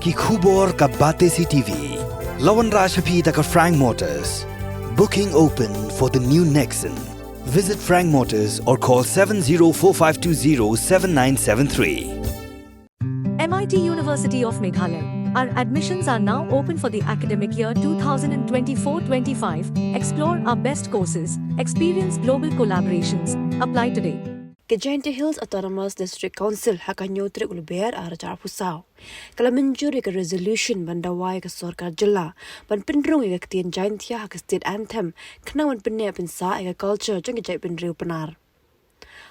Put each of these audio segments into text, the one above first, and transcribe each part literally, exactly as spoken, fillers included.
Ki khubor ka Batesi T V. La wanrah sha phi da ka Frank Motors. Booking open for the new Nexon. Visit Frank Motors or call seven zero four five two zero seven nine seven three. M I T University of Meghalaya. Our admissions are now open for the academic year two thousand twenty-four twenty-five. Explore our best courses, experience global collaborations. Apply today. Ka Jaintia Hills Autonomous District Council ha ka hynñiew tarik u Lber ar hajar arphew saw ka la mynjur ïa ka resolution ban dawa ïa ka sorkar jylla ban pynrung ïa ka ktien Jaintia ha ka state anthem, khnang ban pynneh pynsah ïa ka culture jong ka jaitbynriew Pnar.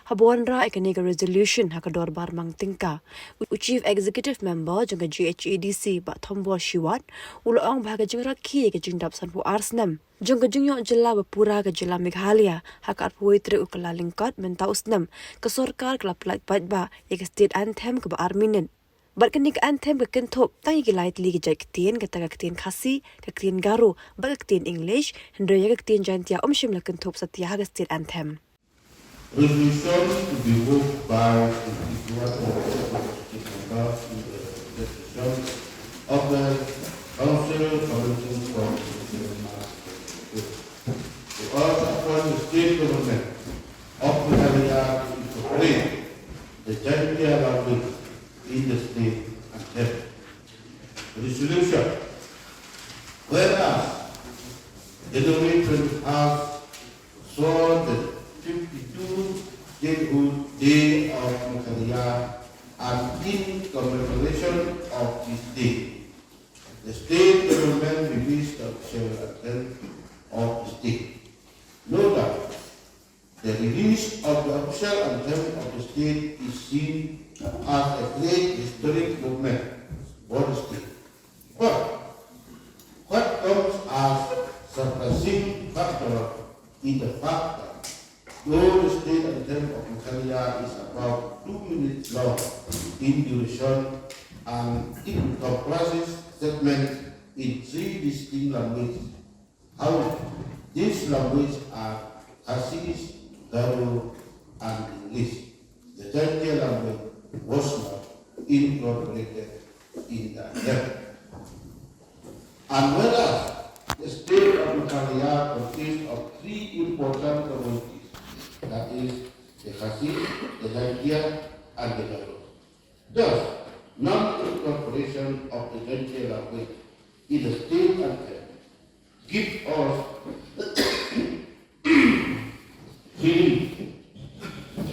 Haba wanrah ïa kane ka resolution ha ka dorbar mang tyngka, u Chief Executive Member jong ka G H A D C, Bah Thombor Shiwat, u la ong ba ha ka jingrakhe ïa ka jingdap sanphew ar snem jong ka jingïoh jylla ba pura ka jylla Meghalaya, ha ka arphew wei tarik u Kyllalyngkot mynta u snem, ka sorkar ka la pyllait paidbah ïa ka state anthem kaba ar minit. Bad kane ka anthem ka kynthup tang ïa ki lai tylli ki jait ktien, kata ka ktien Khasi, ka ktien Garo bad ka ktien English, hynrei ïa ka ktien Jaintia ym shym la kynthup satia ha ka state anthem. Resolution to be moved by the Speaker of the Executive Member in the session of the Council Convention for the March twenty twenty-two. To urge upon the state government of Meghalaya to incorporate the Jaintia language in the state anthem. Resolution. Whereas January twenty-first saw the fifty-two statehood day of Meghalaya, and in commemoration of this day, the state government released the official anthem of the state. No doubt, the release of the official anthem of the state is seen as a great historic movement for the state. But what comes as surprising factor is the fact that though the state anthem of Meghalaya is about two minutes long in duration and it comprises statements in three distinct languages, however, these languages are Khasi, Garo, and English. The Jaintia language was not incorporated in the anthem. And whereas the state of Meghalaya consists of three important communities, that is, the Khasi, the Jaintia, and the Garo. Thus, non-incorporation of the Jaintia language in the state anthem gives us feeling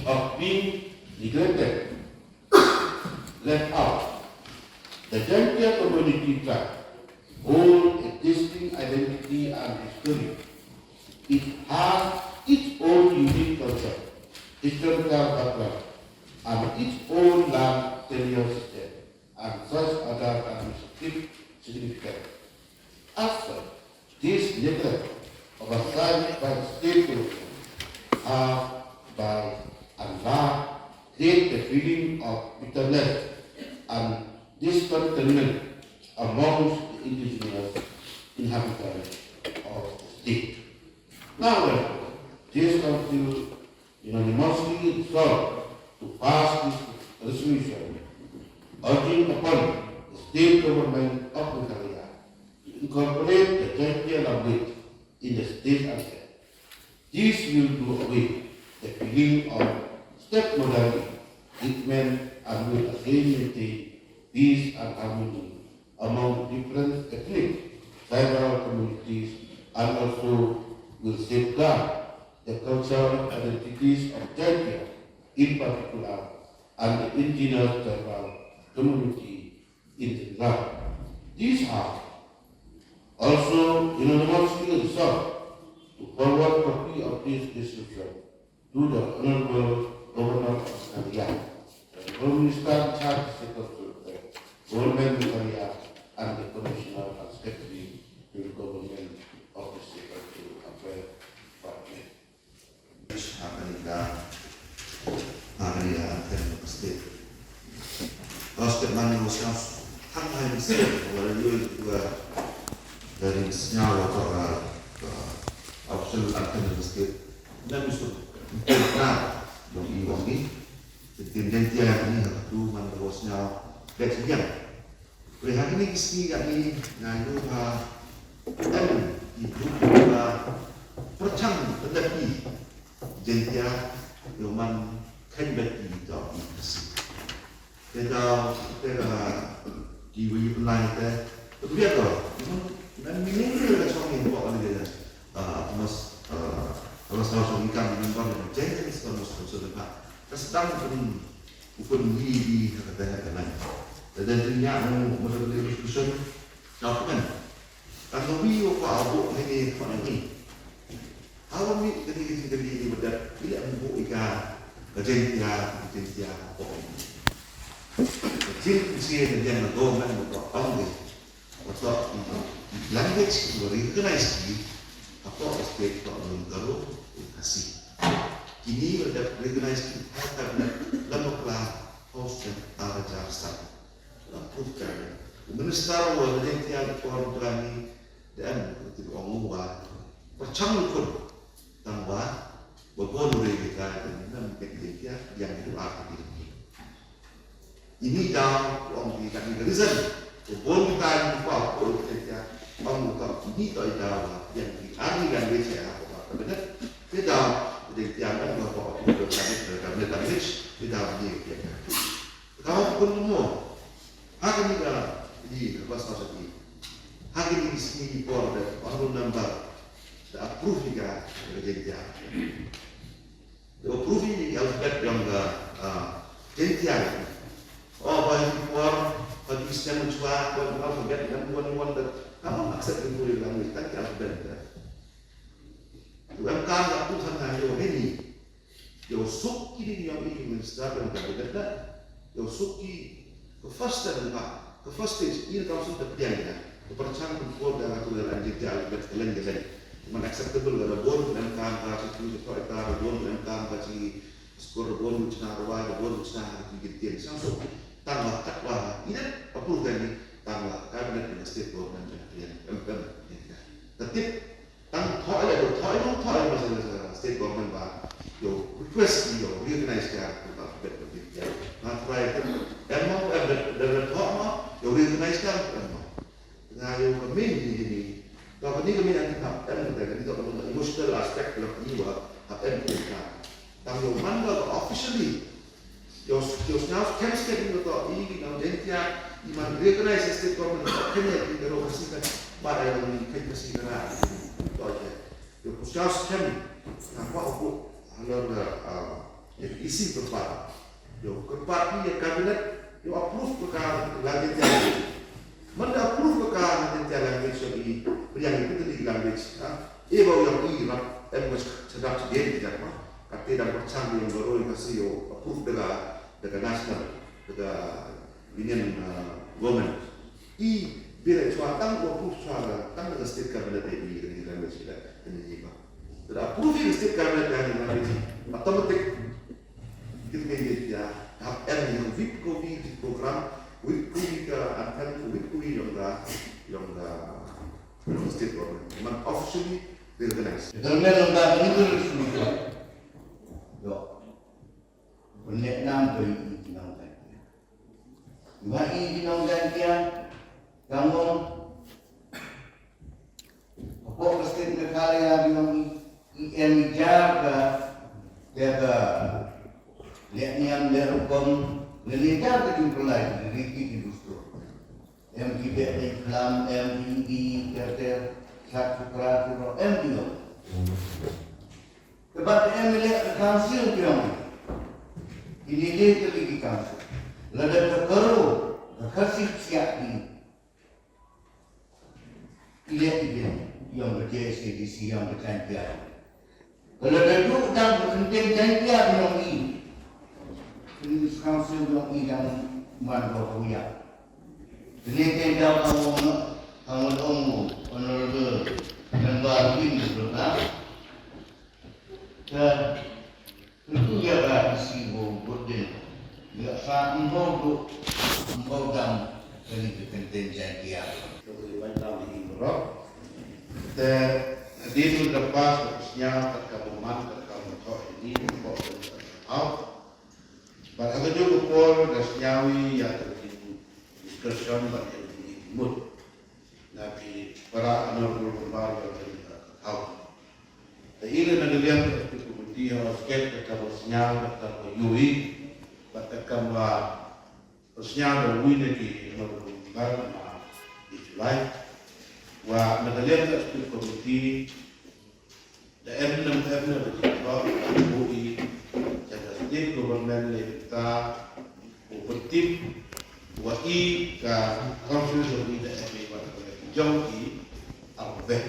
of being neglected, left out. The Jaintia community tribe hold a distinct identity and history. It has its own unique culture, historical background, and its own land tenure system, and such other administrative significance. As such, this neglect of a site by the state government have by and large create a feeling of bitterness and discontentment amongst the indigenous inhabitants of the state. Now, therefore, this council unanimously resolved to pass this resolution, urging upon the state government of Meghalaya to incorporate the Jaintia language in the state anthem. This will do away the feeling of stepmotherly treatment and will again maintain peace and harmony among different ethnic tribal communities and also will safeguard the cultural identities of Jaintia in particular and the indigenous tribal community in general. This House also unanimously resolved to forward copy of this resolution to the Honorable Governor of Meghalaya, the Governor Minister in charge of State Council, Government of Meghalaya, and the Commissioner and Secretary to the Government of the State Council Affairs Department. Ha kane ka, ha kane ka, kane ka state. Ka state man ni state, ha kane ka state, wala yoi, wala dari state, wala ka, ka official anthem of the state. Dan bisu, na, dong i wangi. State Jaintia ni ha tu man ka state, bek siang. Te ha kine ki sngi kane nga ïohi ba em ki briew ba pyrshang ban dep i Jaintia ïa u man kheiñ bad i jong i Khasi. Te da te da ki wei pynlai te. Te biang ko. Nan mining te da chong ni ko ni da. Ah, Thomas, ah, Thomas House ni kam member ni Jaintia Historical Council ka. Ka sdang pun u pun ni di ha ka te ha ka nan. Te da dunia nu model discussion. Ka pun. Ka nobi u ko abu ni ni ko ni. Hawa mi kani kani kani ni madat bila ambu ika ka Jaintia ka Jaintia ko. Jin kusia na diang na government mo to ong de. Mo to language mo recognize ki apo state to nun Garo Khasi. Kini madat recognize ki ha ka na lama kla house dan ara jar sa. La proof ka ne. Minister wa Jaintia ko ong kani da em ko ti ong wa. Pyrshang ko. Tang ba, ba bun u rei ka ka nam ka Jaintia, yang itu arti diri. Ini daw, ong di kami ka reason. Ba bun ka ni pa ko Jaintia, ong ka ini to daw, yang di arti language ya apa apa benar. Dia daw, Jaintia kan ba ko ko ka ni ka ni language, dia daw ni dia. Ka pun mo. Ha kini ka di ka bas tau sati. Ha kini ki sngi ki por da honorable member da approve ïa ka Jaintia. Da approve ïa ka alphabet jong ka, ah, Jaintia. Oh, ba ki por ba ki stem chwa ba alphabet number one one da ka accept the language tang ki alphabet da. Tu em ka da tu thang na yo heni. Yow suk ki ding yong i minister yong ka bidet da. Yow suk ki ka first step ka, ka first stage i ka suk ka piang ka. Ka perchang ka por da ka tu da anjir ja ka len ka len. Man acceptable ka da bon ka em kam ka chi tu chi tu ta da bon ka em kam ka chi skur da bon chna rwai da bon chna ha ki ki tiang sang suk. Tang la kat wa i da approve ka ni tang la ka bidet ka state government ka piang em em. Ka tip Tang thoh le, thoh i nong thoh i ma sa state government ba. Yo request i yo recognize ka ko ta bet ko bit ya. Na try ka em mo em bet da da thoh mo yo recognize ka em mo. Nga yo ka min ni ni. Ka ni ka min an ka em ka ni ka emotional aspect la ni wa ka em ka. Tang yo man ba officially Yo, yo sñiaw skhem skhem ïa to i ki nong Jaintia i man recognize state government of Kenya ki ka ro Khasi ka ba da nong Khasi ka ra to ke. Yo sñiaw skhem na ba ko halor da isi kyrpad. Yo kyrpad ni ya cabinet yo approve ka ka la Jaintia. Man da approve ka ka la Jaintia language yo i priang i putri language ha. E ba yo i rap em mas sedap sedap di jat ma. Kate dang pyrchang ïa ka roi ka C E O approve da ka da ka national da ka union, uh, government. I bill chwa tang ko approve chwa da tang da ka state cabinet da i da ka language da da ni ba. Da approve da state cabinet da ni language automatic. Kit ke ni ya hap em ni wit ko wi di program wit ko wi ka anthem wit ko wi yong da yong da state government. Man officially recognize. Government of the Middle East. Yo. Pynleh nam to i ki nongtang kia. Ba i ki nongtang kia. Ka ngong. Hapoh ka state Meghalaya ki nong i em i jar ka. Jar ka. Leh niam leh rukom. Leh niam jar ka jingpynlai. Leh riti ki dustur. Em ki beh dei khlam, em ki idi ter ter, sat sukra sukra, em ki long. Te bad em leh ka council ki long. Ini leh te ki council. Lada ka karo, ka Khasi siap ki. Ki leh ki biang, yong ka J S A D C, yong ka Jaintia. Ka la da duh dang ka kynthei Jaintia biang i. Kynthei Council biang i dang man ka huya. Kynthei Jaintia ka ong, ka ong, Honorable Member Win, ka Ka, kyntu ïa ka isi ba u bud dien. Ïa ka ym hau duh, ym hau dam, kane ka kynthei Jaintia. Ka u ïa ban dam hi baroh. Te, hadien u da pass, da sñiaw, kat ka bymman, kat ka bymthoh, ini, u bok, kat ka hau. Bad ha kajuh ka por, da sñiaw ïa ka discussion, bad ïa ka mut na ki para honorable member ïa ka House. Te i na ka liang ka Executive Committee ha u sket ka kaba sñiaw ka kaba ïohi bad ka kaba sñiaw da uwi na ki honorable member ma i July. Wa na ka liang ka Executive Committee da em na em na ka jingkyrpad ka buh i ïa ka state government ne ka u pyntip wa i ka council jong i da em i wa ka jong i alphabet.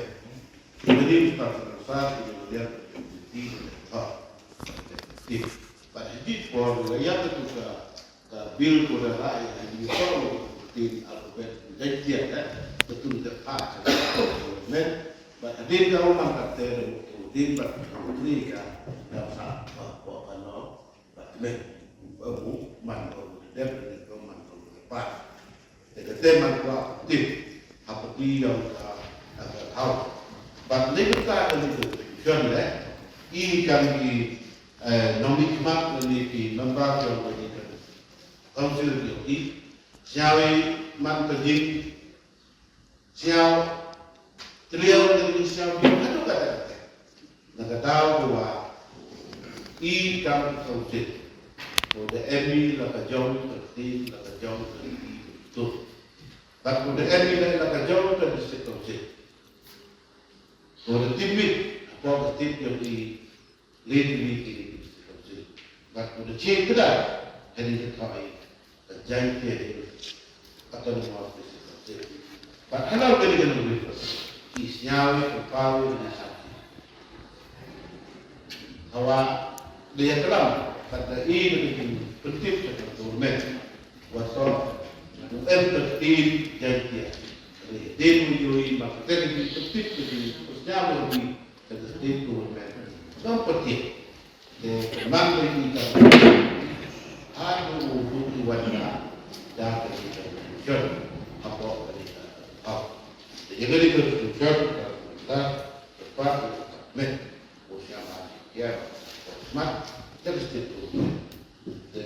Kini ka sa kini ka liang ka jong i da em i. Bad hadien por la ïa ka tu ka ka bill ko da rai ha ïa ko tin alphabet Jaiñtia, eh, ka tu ka pha ka government. Bad hadien ka u man ka te da ko din bad ko ni ka da sa pa ko ka no bad men ba bu man ko da dep da ko man ko da pa. Te ka te man ko tin ha pa ti ïa ka ka hau. Bad ni ka ta ka ni ka shon le i kan ki eh, nongmihkhmat lane ki member jong ka council jong ki, sñiaw i man ka jing, sñiaw, tliaw lane sñiaw jong ka jong ka jong ka. Na ka daw ka wa i kam ka council. Ko da em i la ka jong ka tin la ka jong ka tin tu. Bad ko da em i la ka jong ka district council. Ko da tip i, ko da tip jong i Late week ini ki council. Bad ko da check kdar kani ka thok i ka Jaiñtia Hills Autonomous District Council. Bad hano kani ka nongri ko i sñiaw i ka paw i ka sati. Hawa da ïa klam bad da i da ki pyntip ka government. Wa to em ka tin Jaiñtia. Din wi wi ma ka tin ki pyntip ki sñiaw i Ka state government. Ka party. Te man ba ki ka. Ha ko u tu ki wan ka. Da ka ki ka. Jor. Apo ka ki ka. Apo. Te ya ka ki ka. Jor. Ka. Ka pa. Me. Ko siya ma. Ya. Ko smat. Ka state government. Te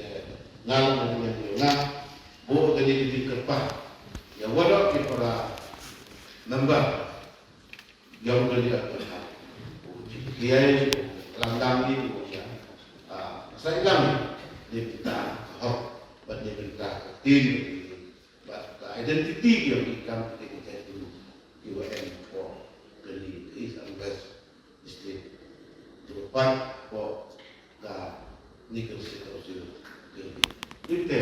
ngal na ni ya nga. Bo ka ki ka pa. Ya wala ki para member. Yong ka liang ka ha. U jingkiei, u langlang ni, u ïa. Ah, sa ilang ni, ni kita hok, bad ni kita tin, bad ka identity yong i kam kita kita tu, i wa em ko, ka ni East and West District. Tu pat ko ka ni ka state council. Ni te,